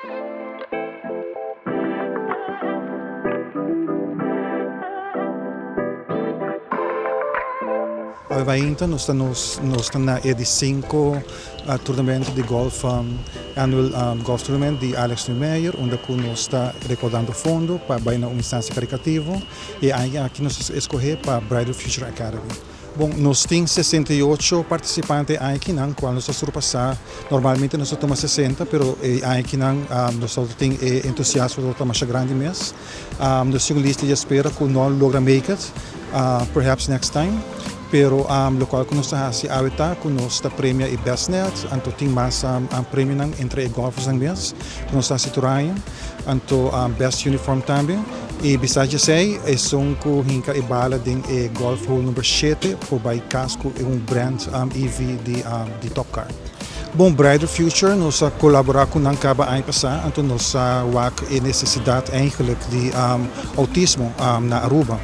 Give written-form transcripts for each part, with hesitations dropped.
Awe mainta nos ta nos ta na e di cinco tournamento di golf annual golf tournament di Alex Neumeyer unda cu nos ta recaudando fondo pa bay na un instancia caricativo y e aña aki nos a escoge pa Brighter Future Academy. Bon, nos tin 68 participante e aña akinan, cual nos ta surpasa. Normalmente nos ta tuma 60, pero e aña akinan nos ta tin e entusiasmo ta masha grandi mes. Nos tin un lista di espera cu no a logra make it, perhaps next time. Pero locual cu nos ta haci awe ta cu nos ta premia e best net, anto tin mas premionan entre e golfersnan mes cu nos ta haci tur aña. Anto best uniform tambe. Y besides di esey, esun cu hinca e bala den e golf hole number shete por bay cas cu un brand EV di Top Car. Bon, Brighter Future nos a colabora cu nan caba aña pasa, anto nos a wak e necesidad eigenlijk di autismo na Aruba.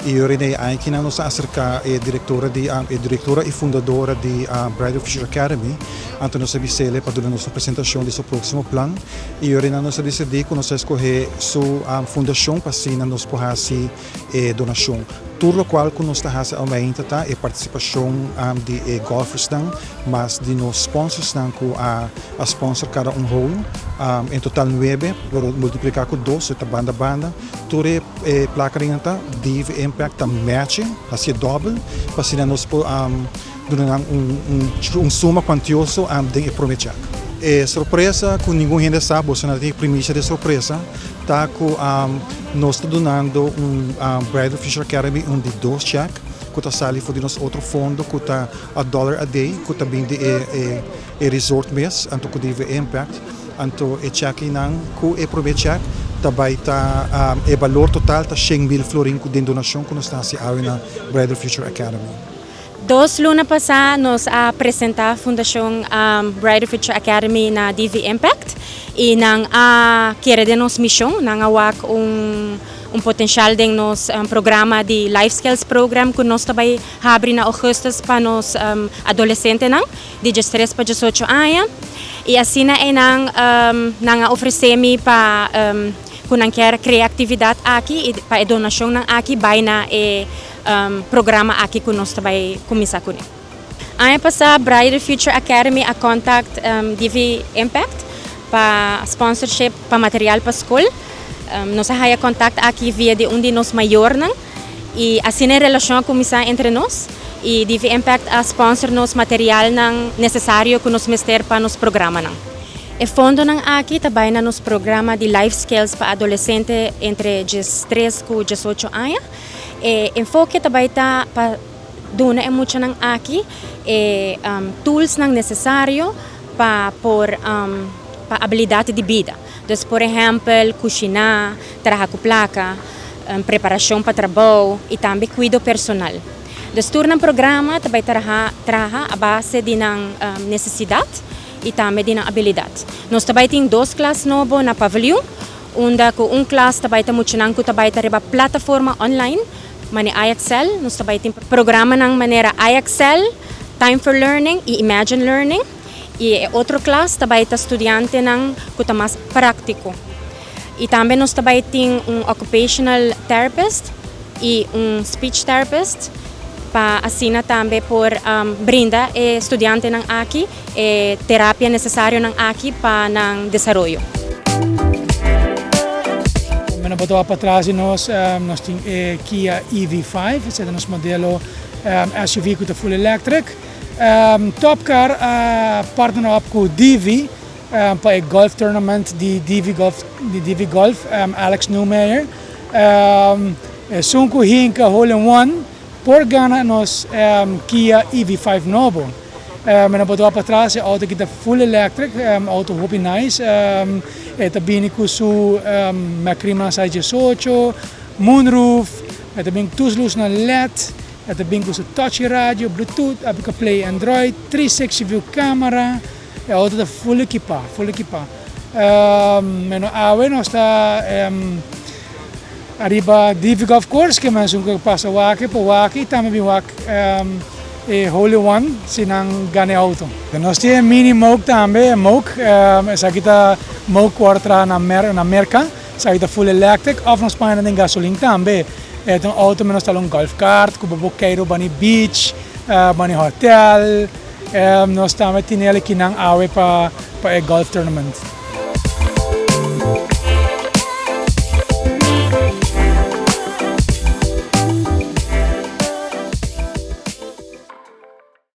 Y ora den e aña kinan nos a acerca e directora di e directora y fundadora di Brighter Future Academy, anto nos a bisele pa duna nos un presentacion di su proximo plan. Y ora nan nos a dicidi cu nos a escoge su fundacion pa asina nos por haci e donacion. Tur locual cu nos ta haci almainta ta e participacion di e golfersnan mas di nos sponsorsnan cu a sponsor cada un hole, en total nuebe, pero multiplica cu dos, e ta banda banda. Tur e placa rinan ta Divi Impact ta matching, haci e dobbel, pa asina nos por duna nan un suma cuantioso den e prome check. E sorpresa cu ningun hende sa, boso nan tin e primicia di e sorpresa, ta cu nos ta dunando un Brighter Future Academy un di dos check cu ta sali for di nos otro fondo cu ta a dollar a day cu ta bin di e resort mes, anto cu Divi Impact. Anto e chekinan ku e promé chèk ta bai ta e balor total ta 100,000 florin ku den donashon ku nos ta hasi awe na Brighter Future Academy. Dos luna pasá nos a presentá Fundashon Brighter Future Academy na DV Impact i nan a kere den nos mishon, nan a wak un un potenshal den nos programa di Life Skills Program ku nos ta bai habri na ougùstùs pa nos adolesentenan. Di diestres pa diesocho aña y asina eynan nan a ofrece mi pa cu nan kier crea actividad aki y pa e donacionnan aki bay na e programa aki cu nos ta bay cuminsa cune. Aña pasa Brighter Future Academy a contact DV Impact pa sponsorship pa material pa scol. Nos a haya contact aki via di un di nos mayornan. Y asina e relacion a cuminsa entre nos y DV Impact a sponsor nos materialnan necesario cu nos mester pa nos programanan. E fondonan aki ta bay na nos programa di Life Skills pa adolescente entre 13 cu 18 aña. E enfoke ta bay ta pa duna e muchanan aki e toolsnan necesario pa por pa abilidad di bida. Dus por ehempel cushina, traha cu placa, preparacion pa trabou y tambe cuido personal. Dus tur nan programa ta bay traha traha a base di nan necesidad y tambe di nan abilidad. Nos ta bay tin dos klas nobo na Paviljoen, unda cu un klas ta bay ta muchanan cu ta bay ta riba plataforma online, mane iExcel. Nos ta bay tin programanan manera iExcel, Time for Learning y Imagine Learning. Y e otro klas ta bay ta studiantenan cu ta mas practico. Y tambe nos ta bay tin un occupational therapist y un speech therapist pa asina tambe por brinda e studiantenan aki e terapia necesarionan aki pa nan desaroyo. Mena bo ta wak patras di nos, nos tin e Kia EV5, esei ta nos modelo SUV ku ta full electric. Topcar a partner up ku Divi pa e golf tournament di Divi Golf di Divi Golf Alex Neumeyer. Esun ku hinka hole in one por gana nos Kia EV5 nobo. Mi no por wak patras e auto aki ta full electric, auto hopi nice. E ta bini ku su Macrima size 18, moonroof, e ta bin tur su lusnan led. E ta bin ku su touch radio, bluetooth, Apple CarPlay, Android, 360 view camera. E auto ta full ekipa, full ekipa. Meno awe nos ta ariba Divi Golf Course ke men esun ku pasa wak por wak i tambe bin wak. E hole in one si nan gana e auto. Nos tin e Mini Moke tambe, e Moke, esaki ta Moke cu a traha na na Merca, esaki ta full electric of nos pone den gasolin tambe. E ta un auto menos tal un golf cart cu bo por keiro bani beach, bani hotel. Nos tambe tin akinan awe pa e golf tournament.